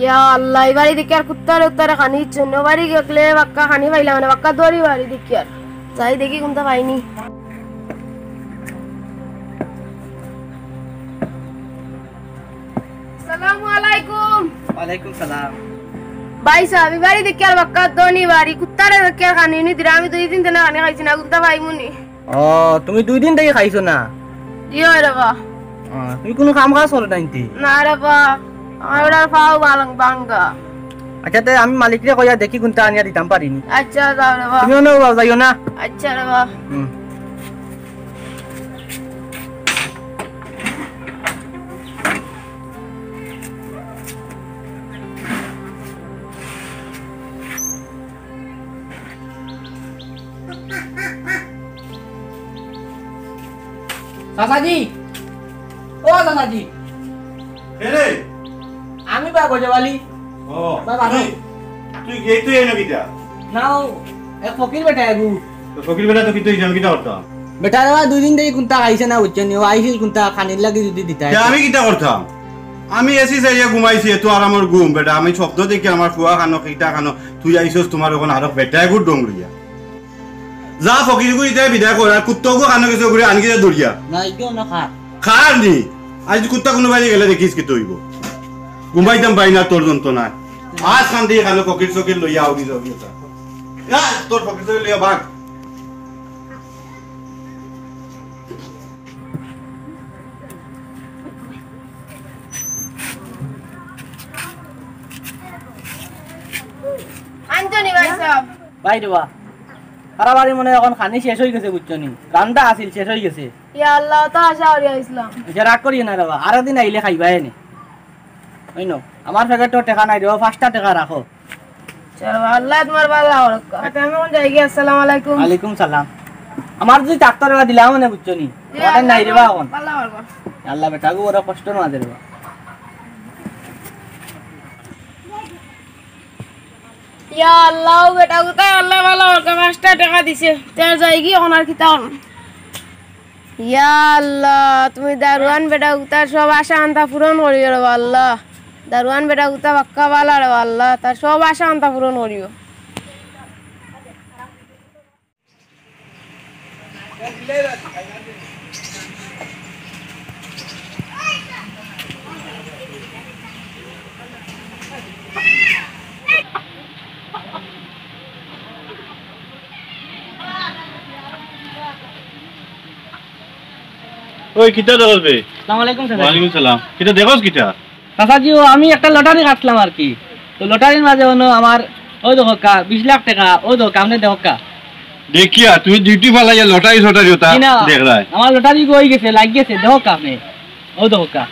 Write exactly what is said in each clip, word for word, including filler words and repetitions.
ইয়া আল্লাহ, ই বাড়ি দেখিয়ার কুত্তারে উত্তারে খানি ইচ্ছুন। ও বাড়ি গেলে বাক্কা খানি পাইলাম না, বাক্কা দৌড়ি বাড়ি দেখিয়ার। যাই দেখি কুন্তা পাইনি। আসসালামু আলাইকুম। ওয়ালাইকুম সালাম। ভাইসাব, ই বাড়ি দেখিয়ার বাক্কা দৌড়ি বাড়ি, কুত্তারে দেখিয়ার খানি নি দিরা, আমি দুই দিন ধরি খানি খাইছি না, কুন্তা পাইমুনি। ও, তুমি দুই দিন থাকি খাইছো না? জি অয় রে বা। ও, তুমি কুনু কাম কাজ করো না ইনতে? না রে বা, আমার ওটার পাও বালাং-, বাঙ্গা। আচ্ছা, তে আমি মালিকরে কইয়া দেখি কুন্তা আনিয়া দিতাম পারিনি। আচ্ছা, যাও রে বা। তুমি অনো যাইও না। আচ্ছা রে বা। হুম। চাচাজি, ও চাচাজি। কে রে? আমি বা গজওয়ালি। ও, বা বাবা। তুই, তুই গেই তুই এনো কিতা? নাও, এক ফকির বেটা এগু। তো ফকির বেটা তো কিতা, আমি কিতা করতাম? বেটা রে বা দুই দিন থাকি কুন্তা খাইছে না, বুঝছো নি? ও আইছিল কুন্তা খানির লাগি যদি দিতা। তে আমি কিতা করতাম? আমি এসি চাইয়া ঘুমাইছি, এত আরামর ঘুম বেটা। আমি স্বপ্ন দেখি আমার ফুয়া খানো, কিতা খানো, তুই আইছস তোমার ওখানে আরো বেটা এগুর ডং লইয়া। যা ফকির গুড়ি তাই বিদায় কর, আর কুত্তাগু খানো গেছে ঘুরে আনকি যা দরিয়া। না, ইকেও না খার। খার নি? আজ কুত্তা কুনু বাড়ি গেলে দেখিস কিতা অইবো। ঘুমাইতাম পাই না তোর যন্ত্রণায়। আজ খান দিয়ে খানো ফকির চকির লইয়া আউরি যাবি ওটা। যা, তোর ফকির চকির লইয়া ভাগ। আনছো নি ভাইসাব? ভাই রে বা, সারা বাড়ি মনে অয় অখন খানি শেষ অইগেছে, বুঝছো নি? রান্দা আছিল, শেষ অইগেছে। ইয়া আল্লাহ, তো আশা করি আইছলাম। আচ্ছা, রাগ করিও না রে বা, আরো দিন আইলে খাইবায় নে। অইনো, আমার পকেটো টেকা নাই রে বা, পাঁচটা টেকা রাখো। চলো, আল্লায় তুমার ভালা করউক্কা। আচ্ছা, আমি অখন যাইগি, আসসালামু আলাইকুম। ওয়ালাইকুম সালাম। আমার যদি থাকতো রে বা দিলাম অনে, বুঝছো নি? জি, আমার নাই রে বা অখন। ভালা করবা। আল্লাহ বেটাগু বড় কষ্টর মাঝে রে বা। ইয়া আল্লাহ, বেটাগুতায় আল্লায় ভালা করউক্কা, পাঁচটা টেকা দিছে। তে যাইগি অখন আর কিতা করমু? ইয়া আল্লাহ, তুমি দারোয়ান বেটাগুতার সব আশা আনতা পূরণ করিও রে বা আল্লাহ। দারোয়ান বেটাগুতা বাক্কা ভালা রে বা আল্লাহ, তার সব আশা আনতা পূরণ করিও। ওই, কিতা দেখোস বে? আসসালামু আলাইকুম, চাচা। ওয়ালাইকুম সালাম। কিতা দেখোস কিতা? চাচাজি, ও আমি একটা লটারি কাটলাম আর কি। তো লটারির মাঝে অনো আমার, অউ দেখউক্কা, বিশ লাখ টেকা, অউ দেখউক্কা, আপনে দেখউক্কা। দেখিয়া, তুমি ডিউটি ফালাইয়া লটারি সটারি ওটা জি না, দেখরায়। আমার লটারি অইগেছে, লাগিগেছে, দেখউক্কা আপনে। অউ দেখউক্কা।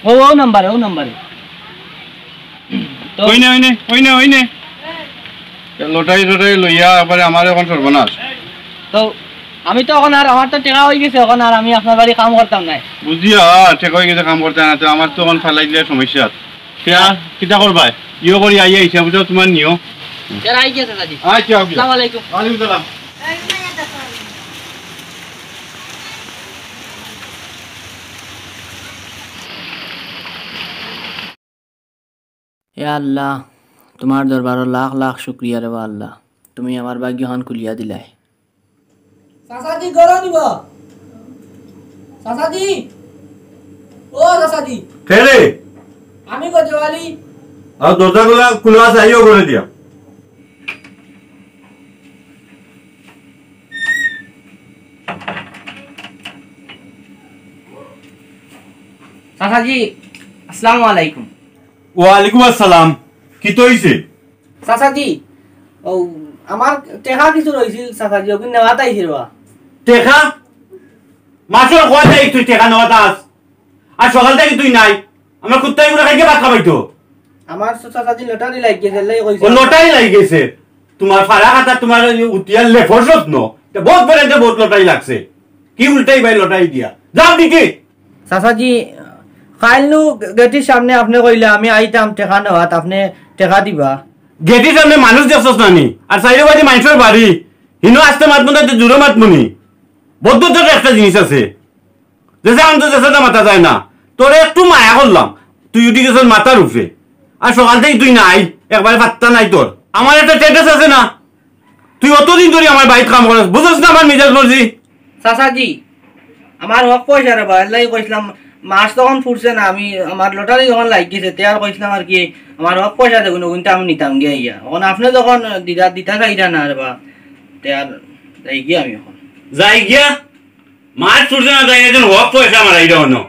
অউ, অউ নাম্বারে, অউ নাম্বারে। তো অইনে, অইনে, অইনে, অইনে। লটারি টটারি লইয়া একবারে আমার অখন সর্বনাশ। তো আমি তো অখন আর, আমার তো টেকা অইগেছে, অখন আর আমি আপনার বাড়ি কাম করতাম নায়। বুঝিয়া, টেকা অইগেছে, কাম করতায় না, তো আমার তো অখন ফালাই দিলে সমস্যা। কিতা, কিতা করবায়? ইয়ো করি আইয়া হিসাব উঠাও তুমার নিয়ো। আইগেছে চাচাজি। আচ্ছা, ওকে। আসসালামু আলাইকুম। ওয়ালাইকুম সালাম। এ আল্লাহ, তুমার দরবারো লাখ লাখ শুকরিয়া রে বা আল্লাহ, তুমি আমার ভাগ্যখান খুলিয়া দিলায়। চাচাজি, ঘরো নিব। চাচাজি, ও চাচাজি। কে রে? আমি গজওয়ালি। আর দরজা খোলা, খোলা আছে, আইও ঘরে দিয়া। চাচাজি, আসসালামু আলাইকুম। ওয়ালাইকুম আসসালাম। কিতা অইছে? চাচাজি, অউ, আমার টেকা কিছু রইছিল চাচাজি, অগুইন নেওয়াত আইছি রে বা। টেকা? মাসর কয় তারিখ তুই টেকা নেওয়াত আস? আর সকাল থাকি তুই নাই। আমার কুত্তায় গুলা খাইয়া ভাত খাবাইতো। আমার তো চাচাজি লটারি লাগিগেছে, এরলাগি কইছি। ও লটারি লাগিগেছে? তুমার ফাড়া কাটা তুমার অউ উঠিয়া লেফর স্বপ্ন। ইটা বউত বেড়াইতে বউত লটারি লাগছে। কি উল্টাইবায় লটারি দিয়া? যাও দিকে। চাচাজি, কাইল নু গেটির সামনে আপনে কইলা আমি আইতাম টেকা নেওয়াত, আপনে টেকা দিবা। গেটির সামনে মানুষ দেখছস না নি? আর চাইরোবায়দি মাইনষর বাড়ি, হিনো আস্তে মাতমু না, জুরে মাতমু নি। ভদ্রতার একটা জিনিস আছে। যেছা আনতো যেছাতা মাতা যায় না। তোরে একটু মায়া করলাম, তুই উঠি গেছস মাথার উপরে। আর সকাল থাকি তুই নাই, একবারে পাত্তা নাই তোর। আমার একটা স্ট্যাটাস আছে না, তুই অতদিন ধরি আমার বাড়িত কাম করস, বুঝস না আমার মিজাজ মর্জি? চাচাজি, আমার হক পয়সা রে বা, এর লাগি কইছিলাম, মাস তখন ফুরছে না, আমি আমার লটারি যখন লাগি গেছে, তে আর কইছিলাম আর কি, আমার হক পয়সা দেখুন, ওগুনটা আমি নিতাম গিয়া ইয়া। এখন আপনি যখন দিদা, দিতা চাইরা না রে বা, তে আর যাই গিয়া আমি এখন। যাই গিয়া? মাস ফুরছে না, তাই একজন হক পয়সা আমার আইরা অনো।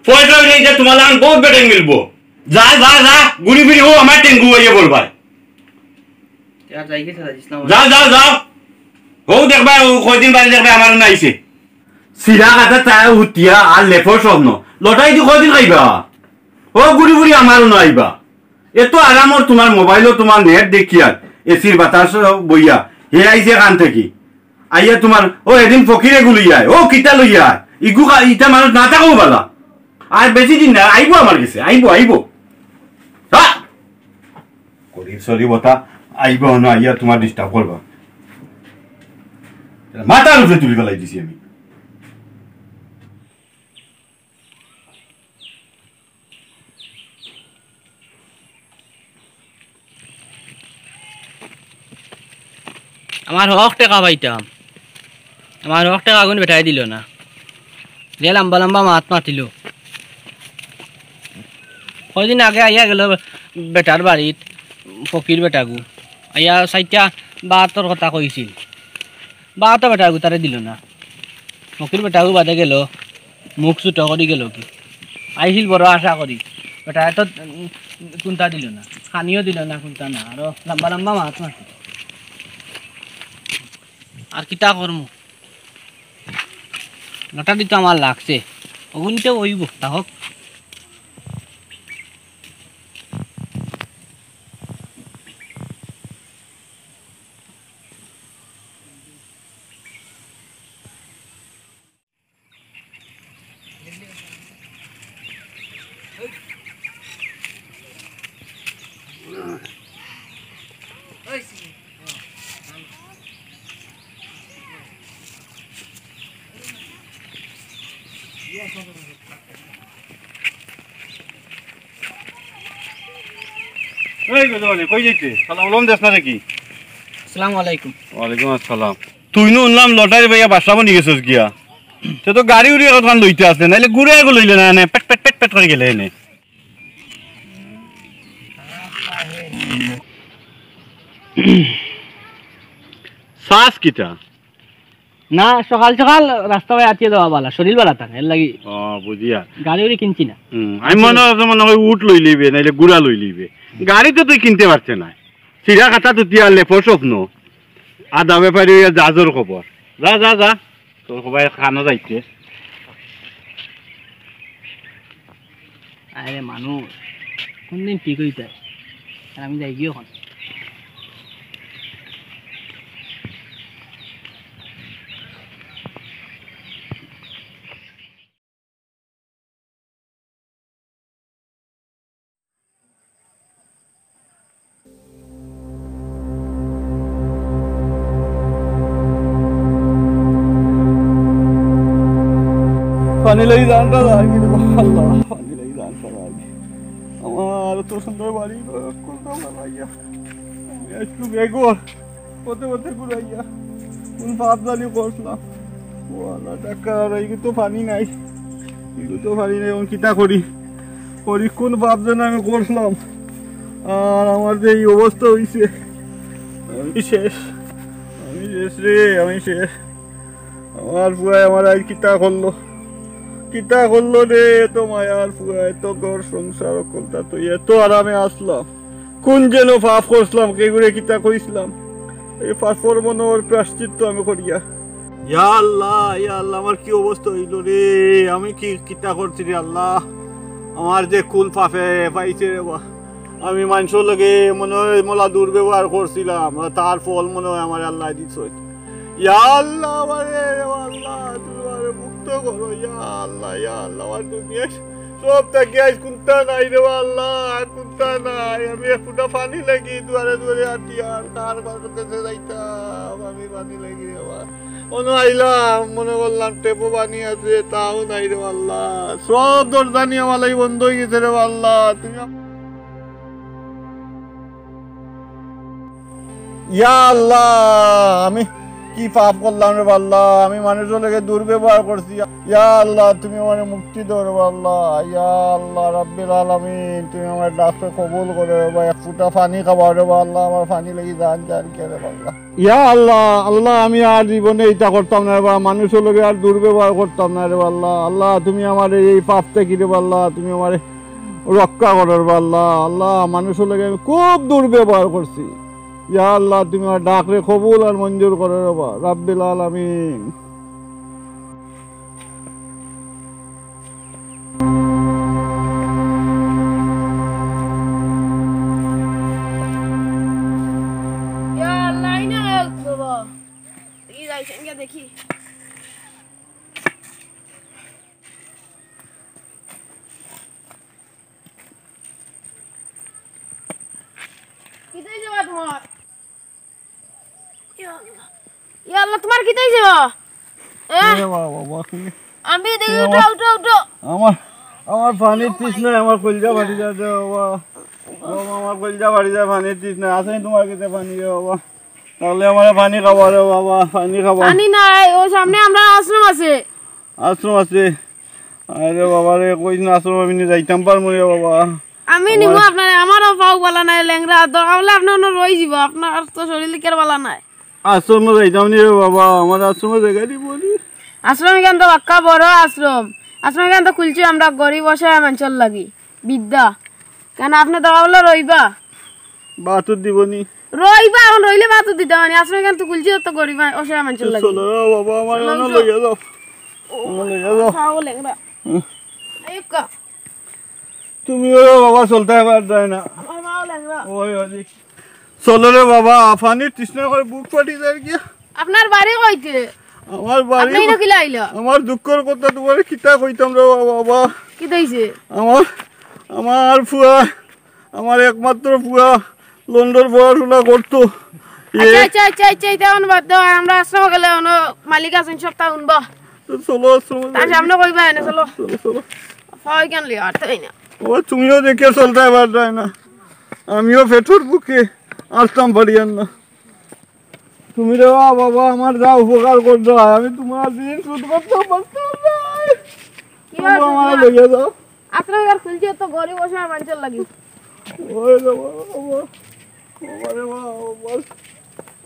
পয়সা হইলে এটা তোমার লাগান বহুত বেটাই মিলবো। যা, যা, যা, ঘুরি ফিরি হো, আমার টেঙ্গু হইয়া বলবার। তে আর যাই গেছে, রাজিস না আমার। যাও, যাও, যাও। হো দেখবা, ও কয়দিন বাদে দেখবা আমার না আইছে। সিরা কাটা তা উঠিয়া আর লেফো স্বপ্ন। লটারি দি কয়দিন খাইবা? ও ঘুরি ঘুরি আমারও না আইবা। এত আরামর তোমার মোবাইলও তোমার নেট দেখিয়া, এসির বাতাস বইয়া, হে আইছে কান থাকি। আইয়া তোমার, ও এদিন ফকিরে গুলি যায়, ও কিতা লইয়া, ইগু কা-, ইটা মানুষ না থাকো বালা। আর বেশি দিন না, আইবো আমার গেছে, আইবো, আইবো। হা? করি, সরি বতা, আইবো না, আইয়া তোমার ডিস্টার্ব করবা। মাথার উপরে তুলি ফেলাই দিছি আমি। আমার হক টেকা পাইতাম, আমার হক টেকা গুন বেটায় দিল না। যে লম্বা লম্বা মাত মাতিল। কয়দিন আগে আইয়া গেল বেটার বাড়িত, ফকির বেটাগু। আইয়া চাইটা বাহাত্তর কথা কইছিল, বাহাত্তর বেটাগু তারে দিল না। ফকির বেটাগু বাদে গেল, মুখ ছুটো করি গেল কি। আইছিল বড় আশা করি, বেটায় তো, উম, কুন্তা দিল না, খানিও দিল না, কুন্তা না, আরো লম্বা লম্বা মাত মাতিল। আর কিতা করমু? লটারি তো আমার লাগছে, অগুনতে অইবো, তা হোক। এই গজল আলী, কই যাইতে? সালাম উলাম দেস না নাকি? আসসালামু আলাইকুম। ওয়ালাইকুম আসসালাম। তুই নু হুনলাম লটারি পাইয়া বাদশা বনি গেছস গিয়া। তে তো গাড়ি উড়ি একখান লইতে আসলে, নাইলে ঘুরে এগো লইলে না, এনে পেট পেট পেট পেট করি গেলে এনে। শ্বাস কিতা? না, সকাল সকাল রাস্তা বায় আটিয়া যাওয়া বালা, শরীর বালা থাকে, এর লাগি। ও, বুঝিয়া। গাড়ি উড়ি কিনছি না। হুম, আমি মনে হয়, মনে হয় উট লই লইবে, নাইলে ঘুড়া লই লইবে। গাড়ি তো তুই কিনতে পারছে না। সিরা খাতা তুতিয়া লেফো স্বপ্ন। আদা ব্যাপারী অইয়া জাহাজর খবর। যা, যা, যা। তোর খবর খানো যাইতে। আরে মানুষ, কোনদিন ঠিক অইতে? আর আমি যাই গিয়ে ওখানে। পানি লাগি জানটা লাগি রে আল্লাহ, পানি লাগি জানটা লাগি। আমার তো সুন্দর বাড়ি ঘর, কোনটা বানাইয়া? আমি একটু বেগর। পথে পথে ঘুরাইয়া কোন পাপ জানি করছিলাম। ও আল্লাহ, টাকা আর এইগু তো পানি নাই, এইগু তো পানি নাই, এখন কিতা করি? করি কোন পাপ যেন আমি করছিলাম, আর আমার যে এই অবস্থা হইছে, আমি শেষ, আমি শেষ রে, আমি শেষ। আমার ফুয়ায় আমার আজ কিতা করলো, কিতা করলো রে? এত মায়ার ফুয়া, এত ঘর সংসার করতা তো, এত আরামে আসলাম, কোন যেন পাপ করছিলাম, কেগুরে কিতা কইছিলাম, এই পাপর মনে ওর প্রায়শ্চিত্ত আমি করিয়া। ইয়া আল্লাহ, ইয়া আল্লাহ, আমার কি অবস্থা হইল রে? আমি কি কিতা করছি রে আল্লাহ? আমার যে কোন পাপে পাইছে রে বা। আমি মানুষের লগে মনে হয় মোলা দুর্ব্যবহার করছিলাম, আর তার ফল মনে হয় আমার আল্লাহ দিছে। ইয়া আল্লাহ, আমারে, ও আল্লাহ, তুমি আমারে মুক্ত করো, ইয়া আল্লাহ, ইয়া আল্লাহ, আমার দুনিয়া সব থাকি আজ কুন্তা নাই রে আল্লাহ, আর কুন্তা নাই। আমি এক ফুটা পানি লাগি দুয়ারে দুয়ারে আটি, আর কার কার কাছে যাইতাম, আমি পানি লাগি রে বাবা। মনে আইলাম, মনে করলাম টেপো পানি আছে, তাও নাই রে আল্লাহ, সব দরজা নিয়ে আমার লাগি বন্ধ হয়ে গেছে রে আল্লাহ। তুমি আম- ইয়া আল্লাহ, আমি কি পাপ করলাম রে বা আল্লাহ? আমি মানুষর লগে দুর্ব্যবহার করছি। ইয়া আল্লাহ, তুমি আমারে মুক্তি দেও রে বা আল্লাহ। ইয়া আল্লাহ রাব্বিল আলামিন, তুমি আমার ডাকরে কবুল করো রে বা। এক ফুটা পানি খাওয়াও রে বা আল্লাহ, আমার পানি লাগি জান যার কি রে বা আল্লাহ। ইয়া আল্লাহ, আল্লাহ, আমি আর জীবনে ইতা করতাম না রে বা, মানুষর লগে আর দুর্ব্যবহার করতাম না রে বা আল্লাহ। আল্লাহ, তুমি আমারে এই পাপ থাকি রে বা আল্লাহ, তুমি আমারে রক্ষা করো রে বা আল্লাহ। আল্লাহ, মানুষর লগে আমি খুব দুর্ব্যবহার করছি। ইয়া আল্লাহ, তুমি আমার ডাকরে কবুল আর মঞ্জুর করো রে বা, রাব্বিল আলামিন। ইয়া আল্লাহ, এই না এক বাবা। দেখি, যাই সঙ্গে দেখি। কিতাই যাবা তোমার? ইয়া আল্লাহ। ইয়া আল্লাহ, তোমার কিতাই যাবা? এ? এ বাবা, বাবা, কি? আমি দেখি, এ উঠো, বাবা। উঠো, উঠো। আমার, আমার পানির তৃষ্ণায় আমার কলিজা ফাটি যায় রে বাবা। বাবা, আমার কলিজা ফাটি যায় পানির তৃষ্ণায়। আছে নি তোমার কাছে পানি রে বাবা? তাহলে আমারে পানি খাওয়াও রে বাবা, পানি খাওয়াও। পানি নাই, ওই সামনে আমরার আশ্রম আছে। আশ্রম আছে? আরে বাবা রে, কইছ না আশ্রম, আমি নি যাইতাম পারমু রে বাবা। আমি নিমু আমার আপনারে, আমারও পাও বালা নাই, লেংড়া, দরকার অইলে আপনে অনো রই যিবা, আপনার তো শরীর কের বালা নাই। আশ্রমো যাইতাম নি রে বাবা, আমার আশ্রমো জাগা দিবো নি? আশ্রম ইখান তো বাক্কা বড় আশ্রম, আশ্রম ইখান তো খুলছি আমরা গরিব অসহায় মানষর লাগি, বৃদ্ধা। কেনে আপনে দরকার অইলে রইবা? বাতুর দিবো নি? রইবা, অখন রইলে বাতুর দিতাম নি, আশ্রম ইখান তো খুলছি তো গরিব অসহায় মানষর লাগি। চলো রে বাবা, আমারে চলো, অনো উঠো। লইয়া যাও। ও, আমারে লইয়া যাও। পাও লেংড়া। হুম। আইক্কা। তুমিও রে বাবা চলতায় পারতায় না। আমার পাও লেংড়া। ওই, ওই। চলো রে বাবা, পানির তৃষ্ণা করে বুক ফাটি যায় গিয়া। আপনার বাড়ি কইতে? আমার বাড়ি আপনি ইনো কিলা আইলা? আমার দুঃখর কথা তোমারে কিতা কইতাম রে বাবা। কিতা অইছে? আমার, আমার ফুয়া, আমার একমাত্র ফুয়া লন্ডন পড়াশোনা করতো। এ আচ্ছা, আচ্ছা, আচ্ছা, আচ্ছা, ইতা অনো বাদ দেও। আমরা আশ্রমো গেলে অনো মালিক আছইন, সবতা হুনবা। তো চলো আশ্রমো তার যাই। সামনে কইবা এনে, চলো। চলো, চলো। পাও ইখান লইয়া আটতায় না। ও, তুমিও দেখি চলতায় পারতায় না। আমিও পেটর ভুকে আটতাম পারিয়ার না। তুমি রে বা-, বাবা, আমার যা উপকার করছো, আমি তোমার ঋণ শোধ করতাম পারতাম না। কি আর বাবা, আমারে লইয়া যাও। আশ্রম আর খুলছি তো গরিব অসহায় মানষর লাগি। ওই রে বাবা, বাবা। বাবা রে বাবা, বাবা।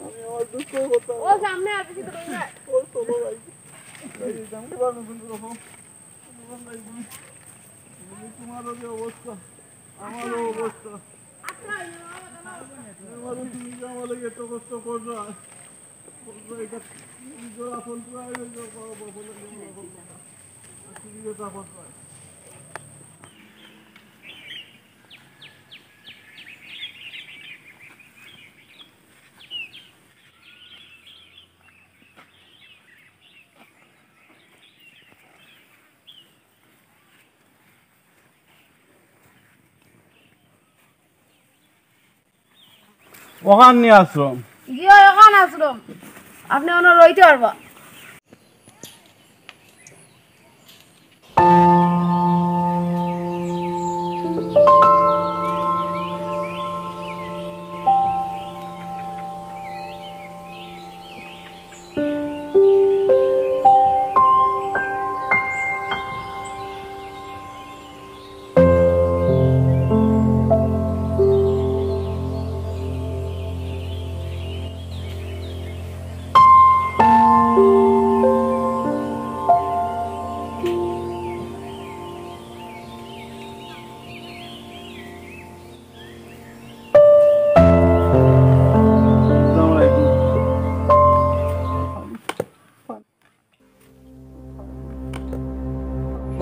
আমি আমার দুঃখ করতাম। ও সামনে আর কিছু তো না। ও চলো ভাই। এই যে আমি বাবা নতুন রকম। তোমারও যে অবস্থা, আমারও অবস্থা। আমারও তুমি যে আমার লাগি এত কষ্ট করছো, আর করছো এটা নিজের আপন প্রায় হয়ে যাও, বাবা, বাবা, বাবা, বাবা। আর তুমি যে আপন প্রায়। অখান নি আশ্রম? জি অয়, অখান আশ্রম। আপনে অনো রইতা পারবা।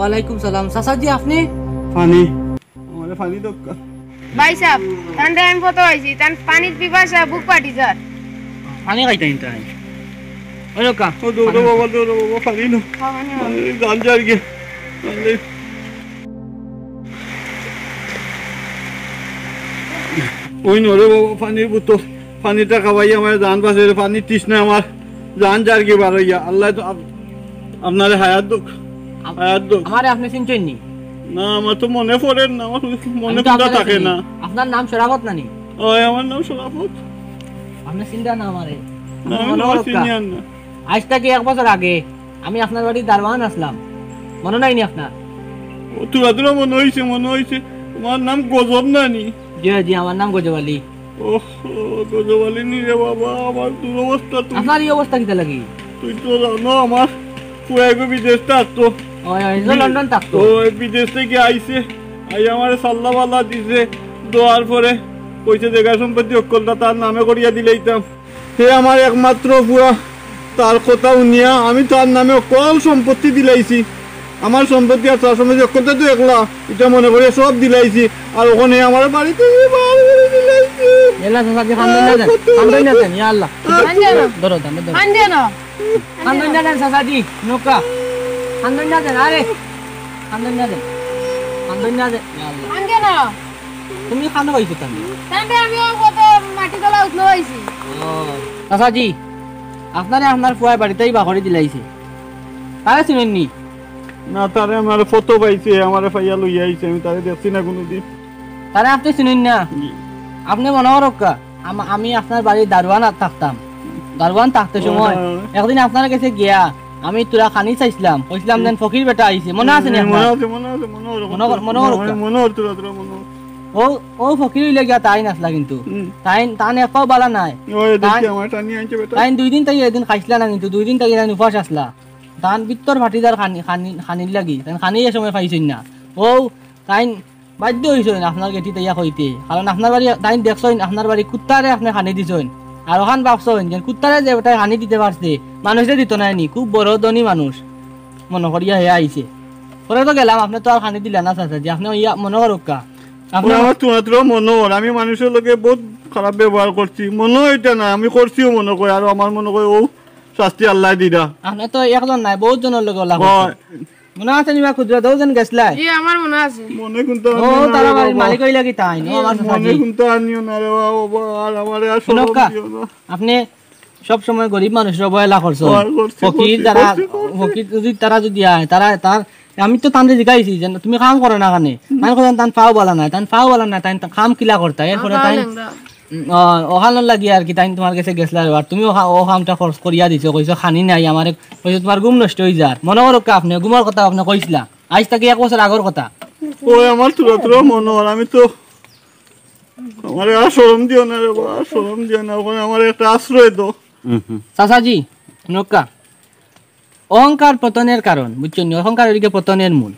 ওয়ালাইকুম সালাম। চাচাজি, আপনি? পানি। আমারে পানি দরকার। ভাইসাব, তানরে আমি ফটো আইছি, তান পানির পিপাসা বুক ফাটি যার। পানি খাইতা ইনতা নাই। ওই লোকা। ও দৌড়ো বাবা, দৌড়ো বাবা, পানি না। খাওয়া পানি না। পানি গান যার গিয়া। ওই নরে বাবা, পানির বোতল, পানিটা খাওয়াই আমার জান বাঁচে, পানির তৃষ্ণা আমার জান যার কি বার হইয়া। আল্লাহ তো আপ-, আপনারে হায়াত দোক, আম-, হায়াত দোক। আমারে আপনি চিনছেন নি? না, আমার তো মনে পড়ে না, আমার মনে আমি তো কোনটা আপনারে থাকে চিনি। না। আপনার নাম শরাফত নানি? ওই, আমার নাম শরাফত। আপনে চিনরা না আমারে? আপনে মনো করউক্কা। আইজ থাকি এক বছর আগে আমি আপনার বাড়িত দারোয়ান আছলাম, মনো নাই নি আপনার? ও, থুড়া থুড়া মনো অইছে, মনো অইছে। তুমার নাম গজব না নি? জি, জি, আমার নাম গজব আলী। ওহ, গজব আলী নি রে বাবা, আমার দুরবস্থা। তুই, আপনার ই অবস্থা কিতা লাগি? তুই তো জানো আমার পুয়াইগু বিদেশ থাকতো। ওই, ওই, যে লন্ডন থাকতো। ওই বিদেশ থাকি আইছে, আই আমারে সাল্লা বাল্লা দিছে, দেওয়ার পরে কইছে জাগা সম্পত্তি অকলতা তার নামে করিয়া দিলাইতাম। হে আমার একমাত্র পুয়া, তার কথা হুনিয়া আমি তার নামে অকল সম্পত্তি দিলাইছি। আমার সম্পত্তি আর তার সম্পত্তি অকলতা তো একলা, ইটা মনো করিয়া সব দিলাইছি। আর অখন হে আমার বাড়িত বার করি দিলাইছে। এলা চাচাজি, কান্দইন না যেন, কান্দইন না যেন, ইয়া আল্লাহ। কান্দইন না। ধরো, ধরো, ধরো। কান্দইন না। কান্দইন না যেন চাচাজি, নৌকা। কান্দইন না যেন, আরে। কান্দইন না যেন। কান্দইন না যেন, ইয়া আল্লাহ। কান্দইন না। তুমি কান্দো পাইছো তাহলে? তাহলে আমি ও কত মাটি তলা উঠলো পাইছি। ও, চাচাজি, আপনারে আপনার পুয়ায় বাড়িত থাকি বার করি দিলাইছে। তারে চিনইন নি? না, তারে আমার ফটো পাইছে, আমারে পাইয়া লইয়া আইছে, আমি তারে দেখছি না কুনুদিন। তারে আপনে চিনইন না? জি। আপনে মনো করউক্কা, আম-, আমি আপনার বাড়িত দারোয়ান আ-, থাকতাম। দারোয়ান থাকতে সময় হ্যাঁ। একদিন আপনার গেছে গিয়া আমি থুড়া খানি চাইছলাম, কইছলাম যেন ফকির বেটা আইছে, মনো আছে নি আপনার? মনো আছে, মনো আছে, মনো আছে। মনো কর-, মনো করউক্কা। মনো আছে, থুড়া থুড়া মনো আছে। ও, ও ফকির অইলে গিয়া তাইন আছলা কিন্তু। হুম। তাইন, তান এক পাও বালা নাই। ওই দেখি তাইন, আমার টানি আনছে বেটা। তাইন দুই দিন থাকি একদিন খাইছলা না কিন্তু, দুই দিন থাকি তাইন উপাস আছলা। তান ভিতর ফাটি যার খানি, খানি, খানির লাগি। তাইন খানি এ সময় পাইছইন না। ও, তাইন বাধ্য অইছইন আপনার গেটিত আইয়া কইতে। কারণ আপনার বাড়ি, তাইন দেখছইন আপনার বাড়ি কুত্তারে আপনে খানি দিছইন। আর অখান ভাবছইন যে কুত্তারে যে বেটায় খানি দিতে পারছে, মানুষরে দিতো নায় নি, খুব বড় ধনী মানুষ। মনো করিয়া হে আইছে। পরে তো গেলাম, আপনে তো আর খানি দিলা না চাচাজি, আপনে ইয়া মনো করউক্কা। আপনে ওই আমার থুড়া থুড়া মনো অর, আমি মানুষর লগে বউত খারাপ ব্যবহার করছি। মনো অয় ইটা না, আমি করছিও মনো কয়, আর আমার মনো কয় ও শাস্তি আল্লায় দিরা। আপনে তো একজন নায়, বউত জনর লগে অলা করছইন। মনো আছে নি বা কুদরত, অউ যেন গেছলায়? জি, আমার মনো আছে। মনো কুনতা ও, আনিও না তারা রে বাড়ির বাবা। মালিক অইলা কি তাইন? ও, আমার মনো চাচাজি। কুনতা আনিও না রে বাবা, আর আমারে আর শরম দিও না। আপনে সব সময় গরিব মানুষরে অবহেলা করছইন। অয়, করছি, ফকির করছি, যারা, করছি, করছি। ফকির যদি তারা যদি আয়, তারা, তার, আমি তো তানরে জিকাইছি যে তুমি কাম করো না কেনে? তাইন কইছইন তান পাও বালা নায়, তান পাও বালা নায়, তাইন কাম কিলা করতা? এরপরে তাইন লেংড়া। উম, অ, অখানর লাগি আর কি, তাইন তুমার গেছে গেছলা, আর তুমি অউ কা-, অউ কামটা খরচ করিয়া দিছো, কইছো খানি নাই, আমারে কইছো তুমার ঘুম নষ্ট অই যার। মনো করউক্কা আপনে, ঘুমর কথা আপনে কইছলা, আইজ থাকি এক বছর আগর কথা। ওই আমার থুড়া থুড়া মনো অর, আমি তো, আমারে আর শরম দিও না রে বাবা, আর শরম দিও না, অখানে আমারে একটা আশ্রয় দেও। চাচাজি, নৌকা। অহংকার পতনের কারণ, বুঝছইন নি? অহংকার অইলো গিয়া পতনের মূল।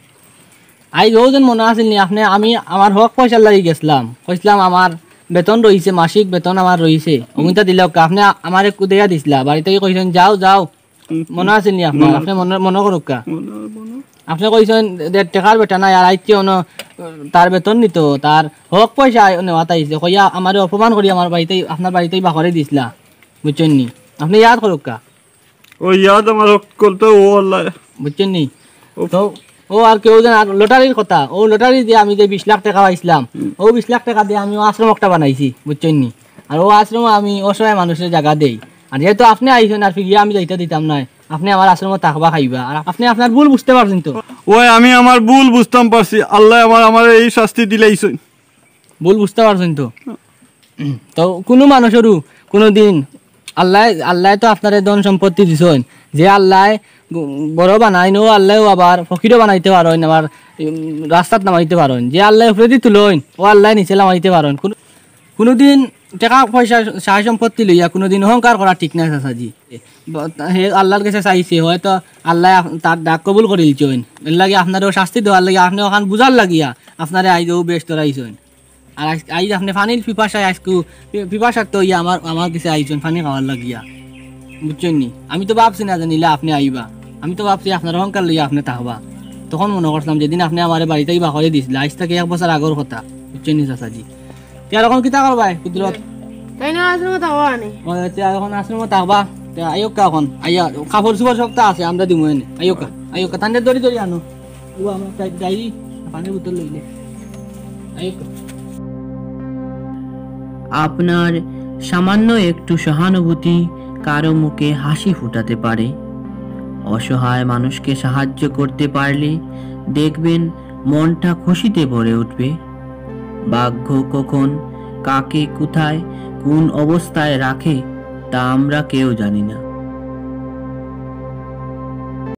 আইজ অউ যেন মনো আছিল নি, আপনে আমি আমার হক পয়সার লাগি গেছলাম, কইছলাম আমার বেতন রইছে, মাসিক বেতন আমার রইছে, অগুইনতা দিলাউক্কা, আপনে আ-, আমারে কুদাইয়া দিছলা, বাড়িত থাকি কইছইন, "যাও, যাও।" মনো আছিল নি আপনার? আপনে মনো, মনো করউক্কা। আপনে কইছইন, "দেড় টেকার বেটা নায়, আর আইতে অনো তার বেতন নিতো, তার হক পয়সা আই-, নেওয়াত আইছে।" কইয়া আমারে অপমান করি আমার বাড়িত থাকি, আপনার বাড়িত থাকি বার করি দিছলা, বুঝছইন নি? আপনে ইয়াদ করউক্কা। ও ইয়াদ আমার হক্কলতা ও আল্লায়। বুঝছইন নি? তো অউ আর কেউ যেন আর লটারির কথা, অউ লটারি দিয়া আমি যে বিশ লাখ টেকা পাইছলাম, অউ বিশ লাখ টেকা দিয়া আমি অউ আশ্রম একটা বানাইছি, বুঝছইন নি? আর অউ আশ্রমো আমি অসহায় মানুষরে জাগা দেই। আর যেহেতু আপনে আইছইন আর ফিরিয়া আমি যাইতা দিতাম নায়, আপনে আমার আশ্রমো থাকবা খাইবা, আর আপনে আপনার ভুল বুঝতে পারছইন তো? ওই আমি আমার ভুল বুঝতাম পারছি, আল্লায় আমার, আমারে এই শাস্তি দিলাইছইন। ভুল বুঝতা পারছইন তো? তো কুনু মানুষরউ কুনুদিন আল্লায়, আল্লায় তো আপনারে ধন সম্পত্তি দিছইন, যে আল্লায় গ-, বড় বানাইন, অউ আল্লায়উ আবার ফকিরও বানাইতে পারইন, আবার, উম, রাস্তাত নামাইতে পারইন। যে আল্লায় উপরেদি তুলইন, অউ আল্লায় নিচে নামাইতে পারইন। কুনু, কুনুদিন টেকা পয়সা সহায় সম্পত্তি লইয়া কুনুদিন অহংকার করা ঠিক নায় চাচাজি। ব-, হে আল্লার গেছে চাইছে, হয়তো আল্লায় আপ-, তার ডাক কবুল করিলিছইন। এরলাগি আপনারেও শাস্তি দেওয়ার লাগি, আপনে অখান বুঝার লাগিয়া আপনারে আইজ অউ বেশ ধরাইছইন। আর আইজ, আইজ আপনে পানির পিপাসায় আইজকু, পি-, পিপাসার্ত অইয়া আমার, আমার গেছে আইছইন পানি খাওয়ার লাগিয়া। বুঝছইন নি? আমি তো ভাবছি না জানিলা আপনে আইবা। আমি তো ভাবছি আপনার অহংকার লইয়া আপনে থাকবা। তখন মনো করছলাম যেদিন আপনে আমারে বাড়িত থাকি বার করি দিছলা, আইজ থাকি এক বছর আগর কথা। বুঝছইন নি চাচাজি? তে আর অখন কিতা করবায়, কুদরত? তাইন আশ্রমো থাকবা আনি। ও, তে আর অখন আশ্রমো থাকবা। তে আইউক্কা অখন। আইয়া, কাপড় চোপড় সবতা আছে, আমরা দিমু এনে। আইউক্কা, আইউক্কা। তানরে ধরি ধরি আনো। ও আমার ডাই-, ডায়েরি, পানির বোতল লইলে। আইউক্কা। আপনার সামান্য একটু সহানুভূতি কারো মুখে হাসি ফোটাতে পারে। অসহায় মানুষকে সাহায্য করতে পারলে দেখবেন মনটা খুশিতে ভরে উঠবে। ভাগ্য কখন কাকে কোথায় কোন অবস্থায় রাখে তা আমরা কেউ জানি না।